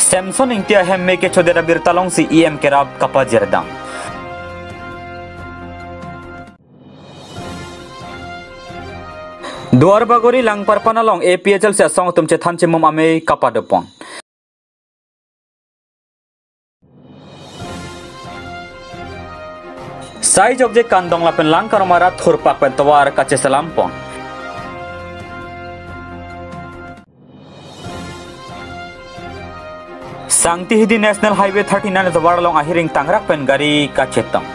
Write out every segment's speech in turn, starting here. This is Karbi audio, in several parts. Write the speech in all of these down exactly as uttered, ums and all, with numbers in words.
Samson Ingti ahem me kechodet abirta alongsi E M kerap kapajirdam. Duarbagori Langparpan along A P H L C asong atum chethan chemum amei kapadopon. Sai jokje kandong lapen lang karomara thurpak pen tovar kacheselampon. Sangti Hidi National Highway thirty-nine tovar along ahiring tangrak pen gari kachetong.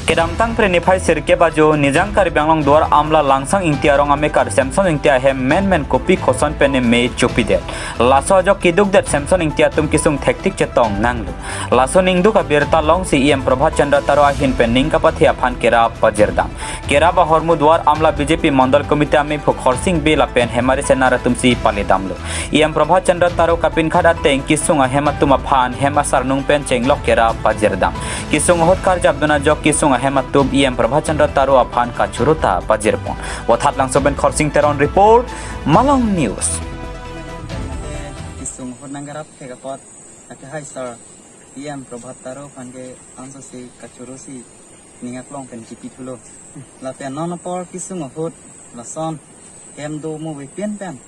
Kedamtang Phre niphai sirkep ajo Nijang Karbi Anglong Duar Amla Langsang Ingti arong amekar Samson Ingti ahem menmen kopi koson pen mei chopidet. Laso ajok kidukdet Samson Ingti atum kesung thektik chetong nanglo. Laso ningduk abirta alongsi E M Prabhat Chandra Taro ahin pen ning kapathe aphan kerap pajirdam. Kerap ahormu Duar Amla B J P Mondol Committee ameiphu Khorsing Bey lapen Hemari Senar atumsi palidamlo. E M Prabhat Chandra Taro kapinkhat ateng kesung ahem atum aphan hem asarnung pen chenglok kerap pajirdam. Kesung ahut karjapdun ajok kesung ahem atum E M Prabhat Chandra Taro aphan kachoro ta pajirpon. Vothatlangso pen Khorsing Teron report, Malong News. Kesung ahut nangkarap thek apot, ake hai sir, E M Prabhat Taro aphan ke ansose kachorosi ning aklong pen kipithulo. Lapen non apor kesung ahut lason hem do mo vepin pen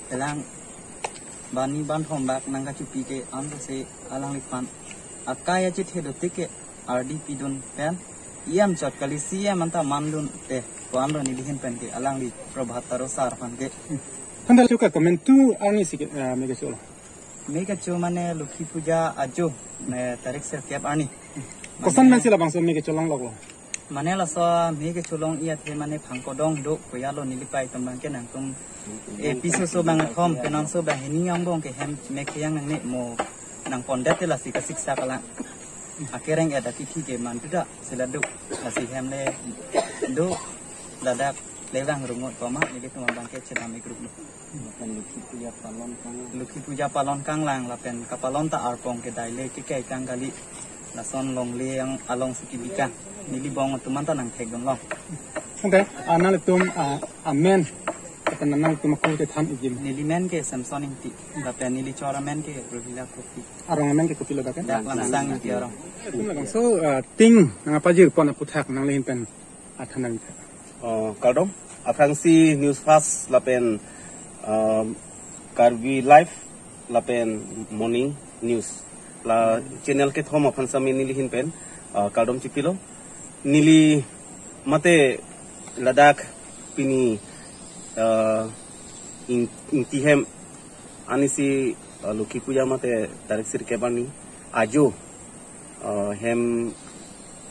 phelang banni banthom bak nangkachopi ke ansose alangliphan akai achethe dotik ke ardi pidun pen E M chot kali C M anta mandunte ko-an lo nelihin pen ke alangli Prabhat Taro sir aphan ke. Handa chuka komentu arni si ke, eh, mei kecho lo. Mei kecho mane Lokhi Puja ajo, eh, tarik sirkep arni. Koson mane masi labangso mei kecholong loklo. Mane laso mei kecholong iya the mane phangkodong do koya lo nelipai atum abangke nangtum episo so bangthom penanso banghini angbong ke hem mek yang nangne mo nangpondet te lasi kasiksa kalang. Akereng-et akithi ke mantuda sila do lasi hem le do ladak levang rungot koma nelitum abangke chedam e group lo. Lapen Lokhi Puja palon kanglang. Lokhi Puja palon kanglang lapen kapalon ta arpong kedai le kekai kang kali. Lason longle yang alongsi kibika. Neli bong atum anta nangthekdun long. Okay, ah, nanglitum, ah, amen. Lapen nanglitum ako chethan ijin. Neli men ke Samson Ingti. Lapen neli chor amen ke Rohila Kopi. Arong amen ke kopilo dak ke? Dak Langsang Ingti arong. Langsang, ah, ting nangpajirpon aphuthak nanglihin pen athan nang. Oh, kardom. Aphrangsi News Fast lapen, um, Karbi Live lapen Morning News. La channel kethom aphan sami nelihin pen, uh, kardom chipilo. Neli mate ladak pini, uh, ing, ingti hem anisi, uh, Lokhi Puja mate tarik sirkep arni ajo, uh, hem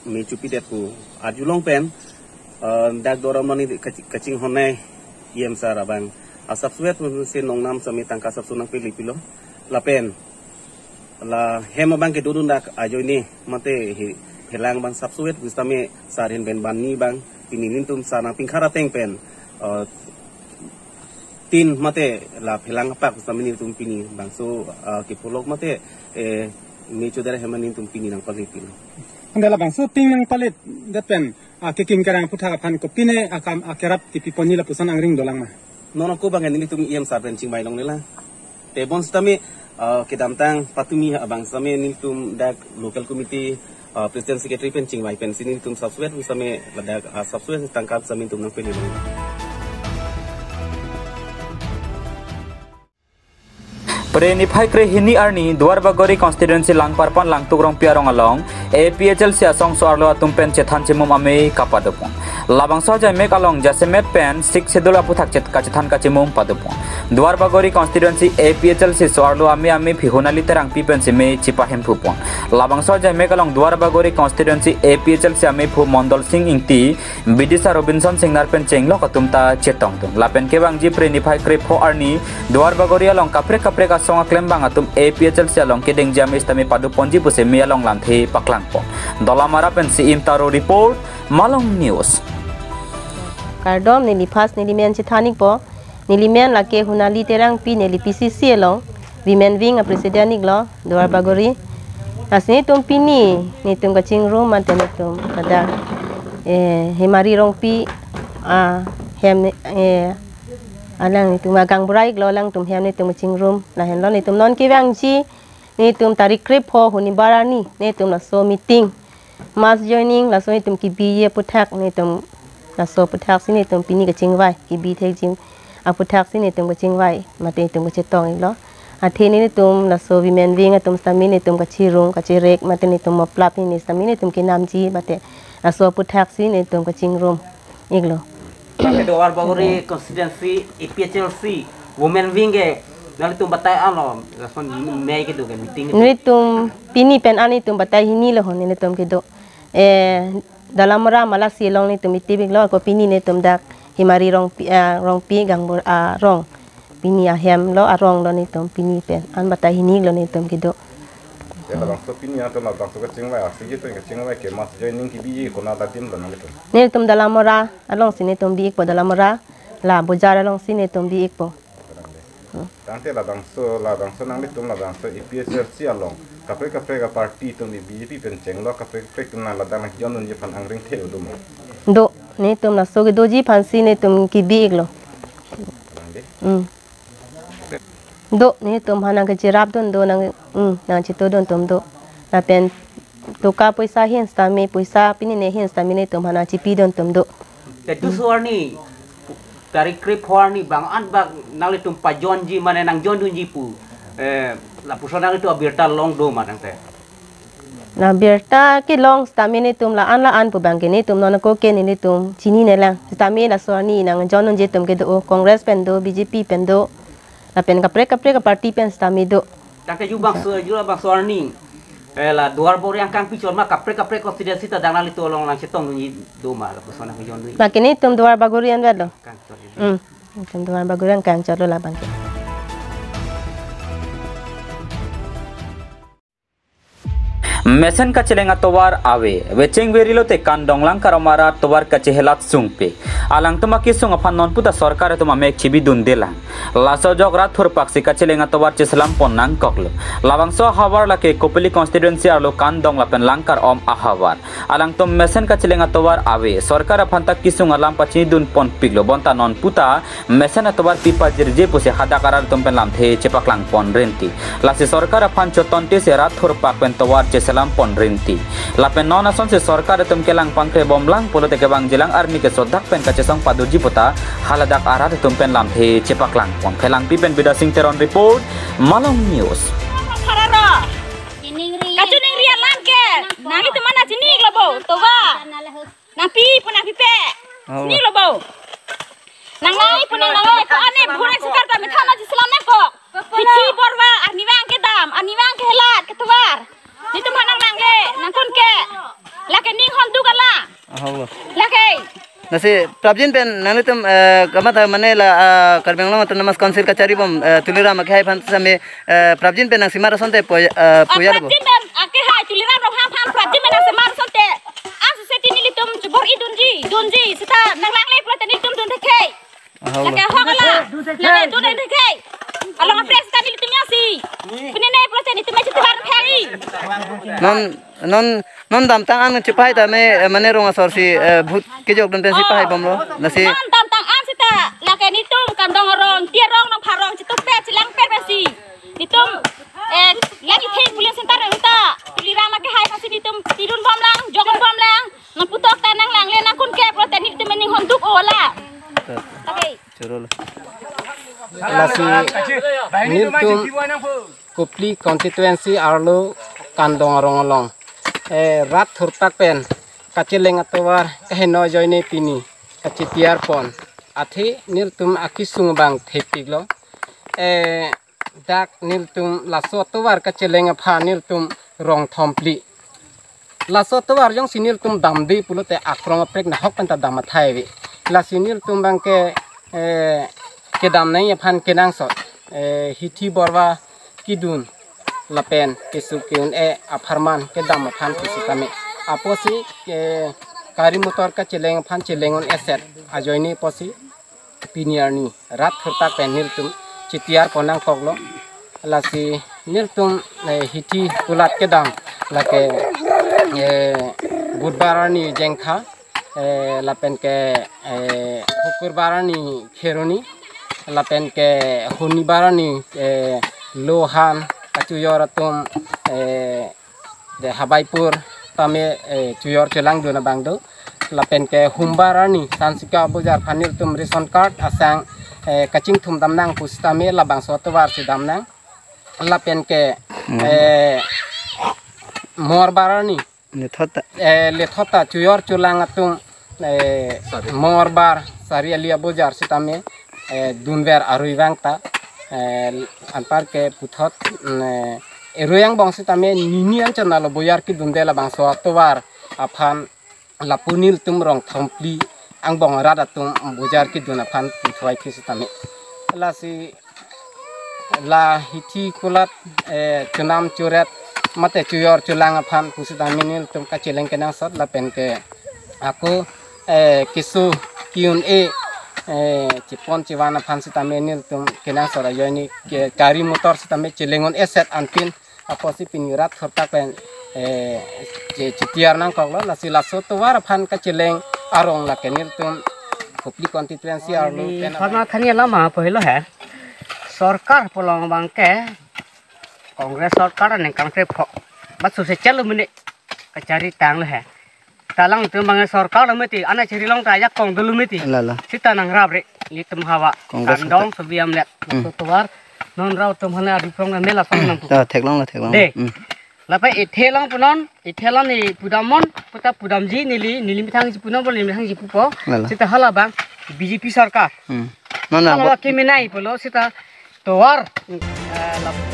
mei chopidet pu arjulong pen, uh, dak dorom mani kachi-, kachinghon nai E M sir abang asapsuet se nongnam sami tangka sapsu nangpele pilo lapen la hem abang kedodun dak ajoine mate he phelang abang sapsuet pu sami sir ahin pen banni abang pini nelitum sir nangpinkhat ateng pen, uh, tin mate la phelang apak sami nelitum pini bangso, ah, kepholok mate, eh, mei chodet ahem nelitum pini nangpalit pini. Anda labangso tin nangpalit det pen, ah, kekim kerang aphuthak aphan kopine akam akerap kipipon ni lapuson angring dolang ma? Non ako abang nelitum E M sir pen chingvai longle la. Tebon sitame, ah, kedamtang patumi abang sami nelitum dak local committee, ah, president secretary pen chingvai pensi nelitum sapsuet sami ladak, ah, sapsuet tangka sami nelitum nangpele. Phre niphai krehini arni Duarbagori constituency Langparpan Langtuk Rongpi arong along A P H L C asong so-arlo atum pen chethan chemum amei kapadopon. Labangso ajaimek along jasemet pen Sixth Schedule aphuthak chet kachethan kachemum padopon. Duarbagori constituency A P H L C so-arlo amei ameiphu Hunali Terangpi pensi mei chipahemphupon. Labangso ajaimek along Duarbagori constituency A P H L C ameiphu Mondol Sing Ingti, Bidisa Robinson Singnar pen chenglok atum ta chetongdun. Lapen kevangji Phre niphai krepho arni Duarbagori along kaprek kaprek asong aklembang atum A P H L C along kedengji amei sitame padoponji pusi mei along lamthe paklangpon. Dolamara pensi Imtaro report, Malong News. Kardom, neli first neli men chethan ikpo. Neli men lake Hunali Terangpi, neli P C C along Women Wing a president iklo Duarbagori. Lasi netum pini netum kachingrum mate netum pada, eh, Hemari Rongpi, ah, hem, eh, Alang netum agang burai lo, alangtum hem netum kachingrum. Lahenlo netum non kevangji, netum tarik krepho hunibar arni netum laso meeting, mass joining laso netum kebiji aphuthak, netum laso aphuthak si netum pini kachingvai, kebi thekji aphuthak si netum kachingvai mate netum kachetong iklo. Athe netum laso women wing atum sitame netum kachirung kachirek mate netum moplap hini sitame netum kenamji mate laso aphuthak si netum kachingrum iklo. Ke Duarbagori constituency A P H L C women wing ke nanglitum batai anlo, lason mei kedo ke meeting ke. Netum pini pen an netum batai hini lo hon netum kedo. Eh, Dalamara Malasi along netum itibik lo, ako pini netum dak Himari Rongpi, ah, Rongpi Gangbur, ah, rong. Pini ahem lo, arong lo netum pini pen. An batai hini lo netum kedo. Ya, labangso pini atum labangso kachingvai, asigi atum kachingvai ke mass joining kebiji konat adim lo nanglitum? Netum Dalamara alongsi netum bi ikpo, Dalamara la bojar alongsi netum bi ikpo. Tangte labangso, labangso nanglitum labangso A P H L C along kaprek kaprek aparty atum, B J P pen chenglo, kaprek kaprek atum nang ladak nangjon unji aphan angring the do ma? Do, netum laso kedoji aphansi netum kebi iklo. Tangte? Hmm. Do, netum aphan nangkachirap dun do, nang, hmm, nangchito dun atum do. Lapen toka poisa ahin sitame, poisa pini ne ahin sitame netum aphan nangchipi dun atum do. Te duso arni, tarik krepho arni bang an bang nanglitum pajonji mane nangjon dunji pu, eh, lapuson nanglitum abirta long do ma tangte? Na birta kelong sitame netum la-an la-an pu abangke netum non ako ke netum chinine lang. Sitame laso arni nangjon unji atum kedo, o Congress pen do, B J P pen do, lapen kaprek kaprek aparty pen sitame do. Tangte ju bangso, ju labangso arni, eh, la Duarbagori angkang pichor ma, kaprek kaprek constituency ta dak nanglitum along nangchetong dunji do ma, lapuson nangjon dunji? Abangke netum Duarbagori anvet lo. Kangchor. Hmm. Netum Duarbagori angkang chotlo labangke. Mesen kacheleng atovar ave, vecheng veri lote kandong langkar amara atovar kachehelat sungpik. Alangtum akesung aphan non puta sorkar atum amek chibi dundelang. Laso ajok rat thurpaksi kacheleng atovar cheselam pon nangkoklo. Labangso ahavar lake Kopili constituency arlo kandong lapen langkar om ahavar. Alangtum mesen kacheleng atovar ave, sorkar aphan ta kesung alam pachini dun ponpiklo, bonta non puta mesen atovar pi pajirje pusi hadak arat atum pen lamthe chepaklang pon rinti. Lasi sorkar aphan chotontesi rat thurpak pen tovar cheselam pon rinti. Lapen non asonsi sorkar atum kelang pangkre bomlang pulote kevangjilang arni keso dak pen kachesong padoji puta haladak arat atum pen lamthe chepaklang pon. Phelangpi pen Bidya Sing Teron report, Malong News. Hararo. Kachiningri alam ke. Nangli teman na chini lo bo. Tovar. Nangpi pu nangpipe. Oh. Chini lo bo. Nanglai pu nanglai ko ane bhore sukar ta methana cheselam nangkok. Hithi borva arnivang kedam, arnivang kehelat ketovar. Netum aphan nanglanglenang kun ke. Lake ning honduk ala. Oh. Lake. Lasi prapjin pen nanglitum, eh, kamatha mane la, ah, Karbi Anglong Autonomous Council kachari bom, eh, Tuliram akehai aphan sitame, eh, prapjin pen nangsimar asonte po, eh, ah, puya lo bo. Prapjin pen akehai Tuliram Ronghang aphan prapjin pen nangsimar asonte. Ah, suse ti nelitum chubor-i dunji, dunji, seta nanglangle pulote nelitum dun thekthe. Aha, lake ahok ala, lake dun thekthe. Along apres ta nelitum ya si. Pini ne pulote nelitum ya chitibar phai. Non, non, non damtang an chepai tame, eh, mane rong asor si, eh, vote kejok dun pensi pai bomlo. Lasi. Non damtang an seta, lake nelitum kandong arong, tiarong, nongpharong, chitupe, chilangpe pensi. Nelitum, eh, lake thik polling center ta, Tuliram akehai aphansi nelitum tidun bomlang, jokdun bomlang, nangputok ta nanglanglenang kun ke, pulote nelitum ning honduk ola. Okay. Chorolo. Lasi nelitum Kopili constituency arlo kandong arong along, eh, rat thurpak pen kacheleng atovar kaheno ajoine pini kachitiar pon. Athe nelitum akesung abang thepiklo. Eh, dak nelitum laso atovar kacheleng aphan nelitum rong thom phli. Laso atovar jongsi nelitum damde pulote akrong aprek nahok pen ta dam athai ave. Lasi nelitum abangke, eh, kedam nangji aphan kenangsot, eh, hithi borva kedun lapen kesu ke-un-e apharman kedam aphan pusitame. Apotsi, eh, gari motor kacheleng aphan cheleng un-eset ajoine apotsi pini arni rat thurpak pen nelitum chitiar pon nangkoklo. Lasi nelitum, eh, hithi kulat kedam lake, eh, Budbar arni Jengkha, eh, lapen ke, eh, Hukurbar arni Kheroni, Lapen ke honibar arni, eh, Lohan kachojor atum, eh, de Habaipur tame, eh, chojor cholangdun abang do. Lapen ke humbar arni Sansika Abojar aphan nelitum ration card asang, eh, kachingthum damnang pusitame labangso atovar si damnang. Lapen ke, eh, Mongolbar arni, Lethot ta. Eh, lethot ta chojor cholang atum, eh, Mongolbar Sariali Abojar sitame, eh, dunver arui vang ta, eh, anpar ke puthot, mm, eh, erui angbong sitame nini anchot nalo bojar kedunde labangso atovar aphan lapu nelitum rong thomphli angbong arat atum bojar kedun aphan puthot ai phi sitame. Lasi la hithi kulat, eh, chonam choret mate chojor cholang aphan pusitame nelitum kacheleng kenangsot lapen ke ako, eh, keso ki-un-e, eh, chepon chevan aphan sitame nelitum kenangsot ajoine ke gari motor sitame cheleng un-e set anpin apotsi pini rat thurtak pen, eh, che-, chetiar nangkoklo. Lasi laso atovar aphan kacheleng arong lake nelitum Kopili constituency arlo pen Pharma thani lama pahelo he. Sorkar pulo abang ke Congress sorkar ningkan krepho. Bat suse chalo mene kachari tanglo he. Talang tum abang sorkar lo mati, ana chiri long ta ajakong dolo mati. Lala. Sita nangrapre, nelitum hawa. Congress kandong sorkar. Sobiam let. Hmm. Laso atovar non rao atum hana adi prong mela song nang. Ah, theklonglo, theklonglo. De. Hmm. Lapen ithelang punon, ithelang ni pudamnon, puta pudamji neli, neli methang ji punon, neli methang ji pupo. Lala. Sita hala abang B J P sorkar. Hmm. Non na hala bo- kemenei pulo sita tovar, eh, lap-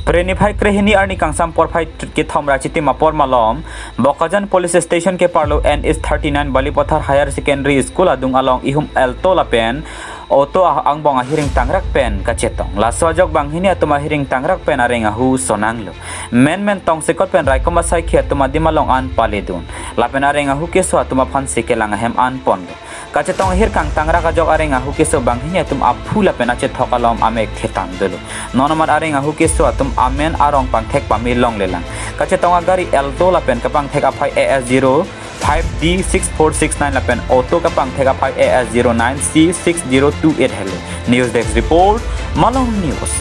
Phre niphai krehini arni kangsam porphai kethom ra chitim apor malom, Bokajan Police Station keparlo N H thirty-nine Balipathar Higher Secondary School adung along ihum Alto lapen auto ah-, angbong ahiring tangrak pen kachetong. Laso ajok banghini atum ahiring tangrak pen areng ahu sonanglo. Menmen tongsekot pen raikom asaikhi atum adim along an paledun. Lapen areng ahu keso atum aphansi kelang ahem an ponlo. Kachetong ahir kangtangrak ajok areng ahu keso banghini atum aphu lapen achethok alom amek thetang dolo. Non amat areng ahu keso atum amen arong pangthek pame longlelang. Kachetong agari Alto lapen kapangthek aphai A S zero five D six four six nine lapen auto kapangthek aphai A S zero nine C six zero two eight helo. News Desk Report, Malong News.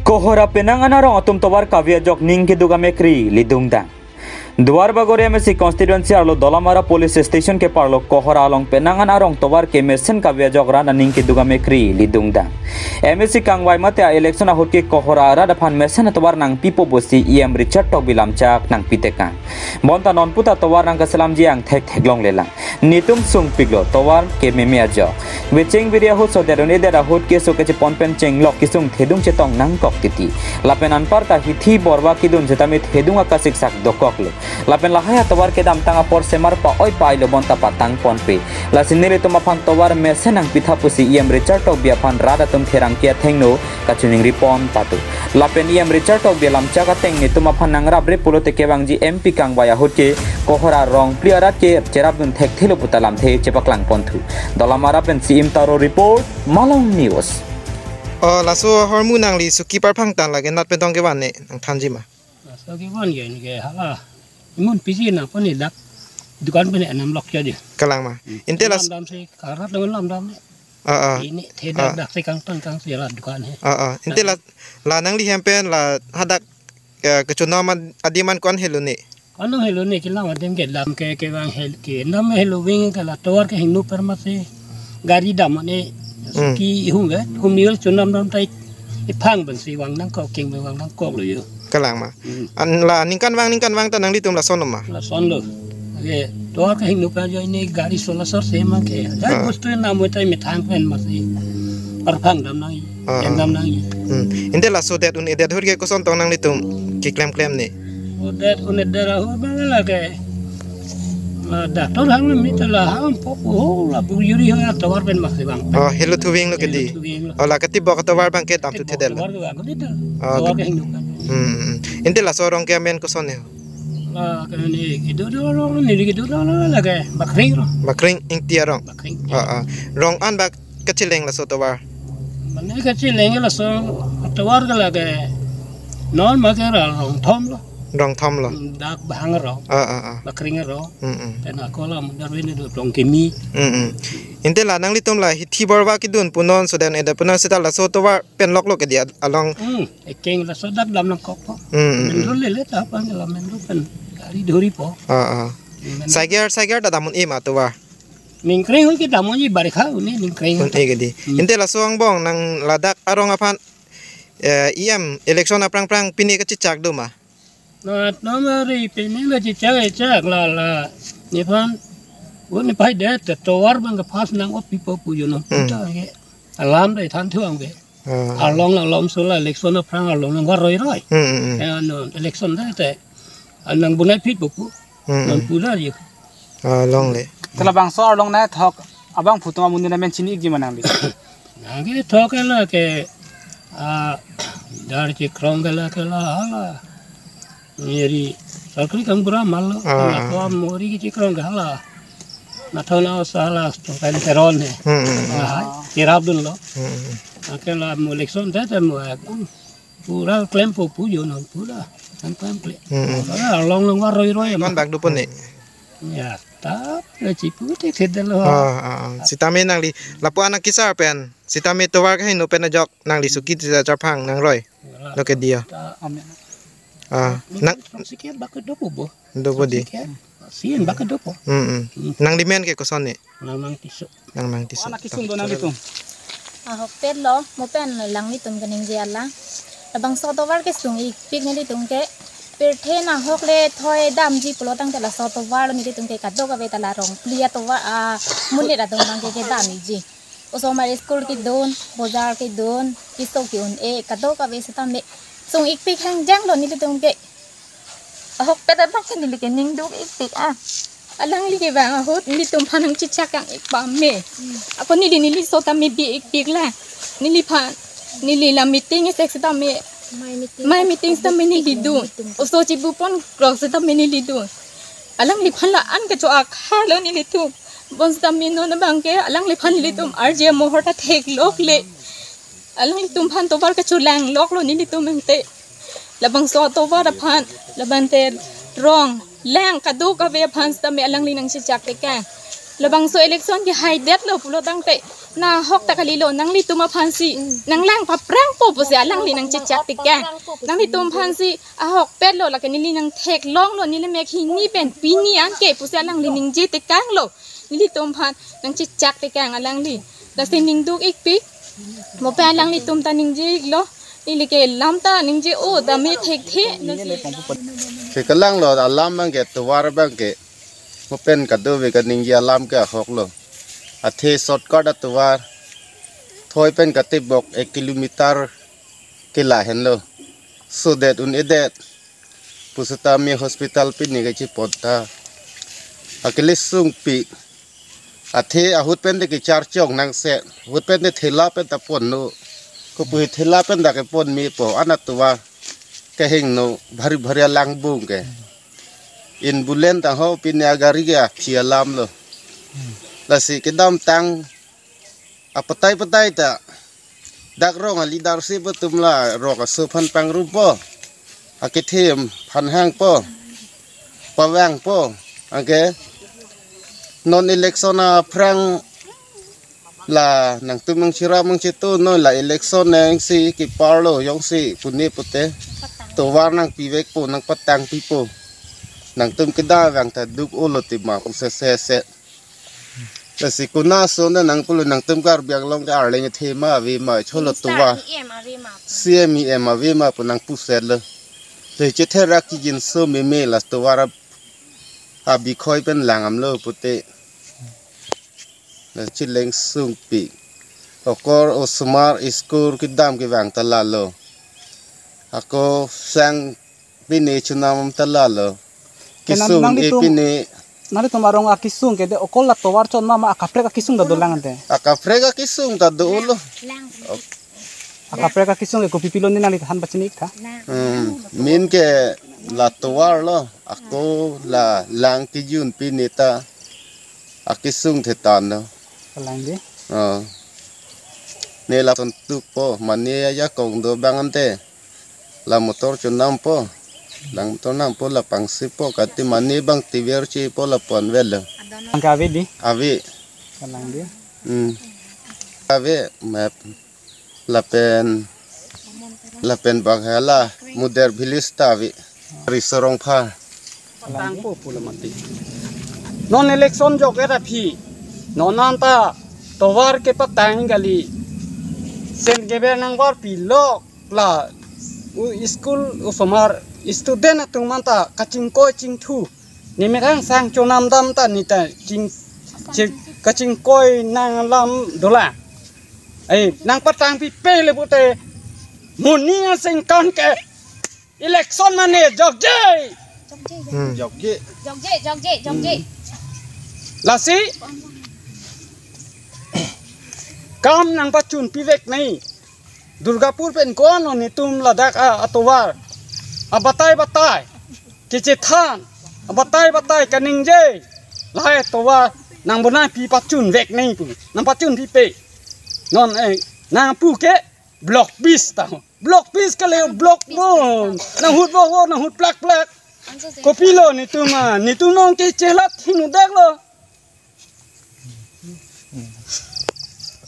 Kohora penang an arong atum tovar kave ajok ning keduk amekri lidungdang. Duarbagori M A C constituency arlo Dolamara Police Station keparlo Kohora along penang an arong tovar kemesen kave ajok rat aning keduk amekri lidungdang. M A C kangvai mate a-election ahut ke Kohora arat aphan mesen atovar nangpipo pusi E M Richard Tokbi lamchak nangpitekang. Bonta non puta tovar nangkaselamji angthek theklonglelang. Netum sungpiklo tovar kememe ajok. Vecheng viri ahut sodet un-edet ahut keso kechepon pen chenglok kesung thedung chetong nangkok titi. Lapen anparta hithi borva kedun setame thedung akasiksak dokoklo. Lapen lahai atovar kedamtang apor semar pa-oi pa-ailo bonta patang ponpe. Lasi nelitum aphan tovar mesen nangpitha pusi E M Richard Tokbi aphan rat atum therangke athengno kachiningri pon patu. Lapen E M Richard Tokbi lamchak ateng netum aphan nangrapre pulote kevangji M P kangvai ahut ke Kohora rong phli arat ke cherapdun thekthelo puta lamthe chepaklang ponthu. Dolamara pensi Imtaro report, Malong News. Oh, laso ahormu nangli suki parphang tan lake nat pen tong kevan ne nangthanji ma? Laso kevan ke ne ke hala. Imun pisi nangpon ne dak dukan pen enam lok ya di. Kalang ma. Hmm. Inte las- Lamdam si karat dengan lamdam ne. Ah, ah. Ini thedak, ah, dak si kangton kangsi la dukan he. Ah, ah. Inte la, la nangli hem pen la hadak, eh, kechonam ad-, adim an ko-an helo ne? Ko-an helo ne, kelang adim ke lam ke, kevang hel ke. Nam helo ving ke la tovar kehingno per masi gari dam ne. Hmm. Suki ihum ke, hum niul chonam dam tai. Iphang pensi vang nangkok, keng vang nangkoklo yo. Kalang ma. Hmm. An la ningkan vang, ningkan vang ta nanglitum lason ma? Lasonlo. Ake tovar kehingno per ajoine gari solasor se ma ke. Jai, ah, bostu nam tai methang pen masi. Parphang dam nang. Ah, ah. Em dam nang. Hmm. Inte laso det un-edet ahut ke koson tong nanglitum keklemklem ne? Odet un-edet ahut abang lake. La dak to hang mi ta la hang pok ho la buri yuri ha tovar pen masi vang. Oh, helo thuving lo kedi. Helo thuving lo. Oh, la keti bok tovar abang ke damthu thedetlo. Tovar ke vang kedi to. Oh, tovar ke- kehingno kan. Hmm, hmm, hmm. Inte laso arong ke amen koson ne? La ke ne kedo do lo, ne kedo do lo lake Bakring lo. Bakring Ingti arong. Bakring. Ah, ah. Rong an bak kacheleng laso tovar? Mane kacheleng laso tovar ke lake Non ma ke ra rong thom lo. Rong thom lo. Hmm, dak bang ro. Ah, ah, ah. Bakring ro. Hmm, hmm. Ten ako la mundar vini do tong kimi. Hmm, hmm. Ante la nanglitum la hithi borba kedun punon sudan eda punon seta laso tovar pen lok lo kedi along. Hmm, ekeng laso dak dam nangkok po. Hmm, hmm, hmm. Menro lele ta pan la menro pen gari dhori po. Ah, ah. Menro. Sager, sager ta dam un-e ma tovar. Ningkreng ke dam un-e barikha un-e ningkreng. Un-e kedi. Hmm. Ante laso angbong nang ladak arong aphan, eh, E M election aphrang phrang pine kachechak do ma? Na, na mari pine la chechak chak la la. Nephan, un-e pai det, tovar bang ke pass nang-opipo pu yo no. Hmm. Puta ke alam dai than thuang be. Ah. Along along so la election aphrang along nang varoi roi. Hmm, hmm, hmm. Eh, no, election dai te. Anang bunai phit po pu. Hmm, hmm. Non pura ye. Ah, longle. Te labangso arlong nangthok abangphu atum amonit amen chini-ikji ma nangli? Nangkethok ke la ke, ah, Dar Chikrong ke la ke la hala. Meri Sarkri Kambura Malo, ah, na to mori ke Chikrong ke hala. Na to na sa la to kan Teron he. Hmm, hmm, hmm. Ah, cherap dun lo. Hmm, hmm. Anke la mo election te te mo ekdom pura klempo pu yo non pura. Kan klem klem. Hmm, hmm. Pura along along varoi roi. Kon bak do pon ne? Ya, tap le chipu te thedelo. Ah, ah, ah. Sitame nangli lapu anak kisar pen. Sitame tovar kaheno pen ajok nangli suki tisa chaphang nangroi. Lo kedi ya. Ah, nang sikian bak dopo bo. Dopo di. Sikian. Sien bak dopo. Hmm, hmm. Hmm. Nangli men ke koson ne? Nang Mang Tisso. Nang Mang Tisso. Anak kisung do nanglitum? Ahokpet lo, mo pen langlitum kaningje alam. Labangso tovar kesung-ikpik nelitum ke. Pirthe nahok le thoi damji pulo tangte laso tovar lo nelitum ke kadokave ta la rong phli atovar, ah, monit atum abang ke kedam-ikji. Osomar school kedun, bojar kedun, keso ke-un-e, kadokave sitame sung-ikpik hangjang lo nelitum ke. Ahokpet abang ke neli ke ningduk-ikpik ah. Alangli ke bang ahut nelitum aphan nangchechak kang-ik pame. Ako neli neli so tame bi-ikpik la. Neliphan, neli la meeting esek sitame. Mai meeting. Mai meeting sitame neli dun. Oso chibu pon krok sitame neli dun. Alangliphan la-an kecho-ak ha lo nelitum. Bonsitame non abang ke alangliphan nelitum arje mohor ta theklok le. Alanglitum aphan tovar kacholang lok lo nelitum ante. Labangso tovar aphan, labang te rong, lang kadokave aphan sitame alangli nangchechak tekang. Labangso election kehaidet lo pulo tangte, nahok ta kali lo, nanglitum aphansi nanglang paprangpo pusi alangli nangchechak tekang. Nanglitum aphansi ahokpet lo, lake neli nangtheklong lo, neli mek hini pen pini anke pusi alangli ningje tekang lo. Nelitum aphan nangchechak tekang alangli. Lasi ningduk-ikpik. Mo pen alanglitum ta ningje-ik lo. Neli ke lam ta ningje o tame thekthe. Lasi. Ke kalang lo alam abang ke tovar abang ke. Mo pen kadokave kaningje alam ke ahok lo. Athe shortcut atovar. Thoi pen katibok ek kilometer ke lahenlo. Sodet un-edet. Pusitame hospital pine kachepon ta. Akele sungpik. Athe ahut pen te kecharchong nangse. Ahut pen te thela pen ta ponlo. Kopi thela pen ta kepon mepo. Anat tovar kehingno bhari bhari alangbung ke. Ambulance ta ho pine agari ke aphi alam lo. Lasi kedamtang apatai patai ta dak rong a leadership atum la rok aso aphan pangrupo, akethe aphan hangpo, pavangpo, anke non election aphrang la nangtum nangchira mangchitu non la election nangsi keparlo jongsi pune pute tovar nangpivekpo nangpatangpipo, nangtum kedam vang ta duk-olo tema pu sese se. Lasi kona ason ta nangpulo nangtum Karbi Anglong ke arleng athe ma ave ma cholo tovar. C M E M ave ma pu nangpusetlo. Te chetherak kejinso meme la tovar a-, abikhoi pen lang amlo pute. La chileng sungpik. Okor osomar school kedam kevang ta lalo. Ako sang pine chunam ta lalo. Ke nang-, kesung nanglitum, e pine. Nanglitum arong akesung ke de okol la tovar chot ma ma akaprek akesung ta dolang ante. Akaprek akesung ta dolo. Akaprek akesung ke kopi pilo ne nangli han pachini-ik tha. Hmm, main ke la tovar lo, ako la lang kejun pine ta akesung thetan lo. Kalang de. Oh. Ne la tontuk po, mane ajakong do abang ante. La motor chonampo. La motor nampo, la pangsipo, kati mane abang tiver chipo, la ponvel lo. Ang kave di? Ave. Kalang di. Hmm. Ave, map. Lapen, lapen bang hala, Muder village ta ave. Riso Rongphar. Tangpo pu la mati. Non election jok-et aphi. Non anta tovar kepatang kali. Sen geber nangvarpi lok la u school osomar student atum anta kachingkoi chingthu. Ne methang sang chonam dam ta ne ta ching, ching, kachingkoi nanglam dolang. Ai, nangpatangpipe le pute. Muni asing kan ke election mane jokje. Hmm. Jokje. Jokje, jokje, jokje. Lasi kam nangpachunpivek nangji. Durgapur pen ko-an lo netum ladak a, atovar. Abatai batai. Kechethan. Abatai batai kaningje. Lahai tovar nangbonaipi pachunvek nangji pu. Nangpachunpipe. Non, eh, nangpu ke block bis ta. Block bis kali block bon. Nanghut vo vo, nanghut plak plak. Kopilo netum a, netum nong kechelat hinudek lo.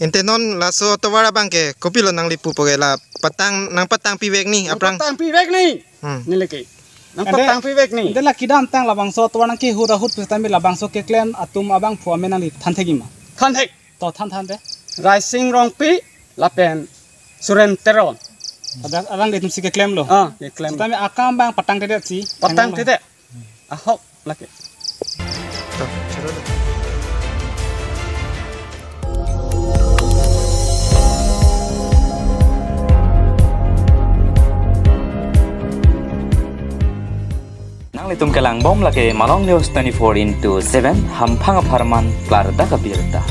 Ante non laso tovar abang ke kopilo nangli pupo ke, la patang, nangpatangpivek nangji aphrang. Patangpivek nangji. Hmm. Neli ke. Nangpatangpivek nangji. Ante la kedamtang labangso tovar nangkehut ahut pusitame labangso keklem atum abangphu amen nangli thanthekji ma? Thanthek. To than than te. Raising Rongpi lapen Suren Teron. Abang, abang ilitum si keklem lo. Ah, keklem. Pusitame akam abang patangtedetsi. Patangtedet. Ahok lake. Nanglitum kelangbom lake Malong News twenty-four into seven, hamphang apharman klardak abirta.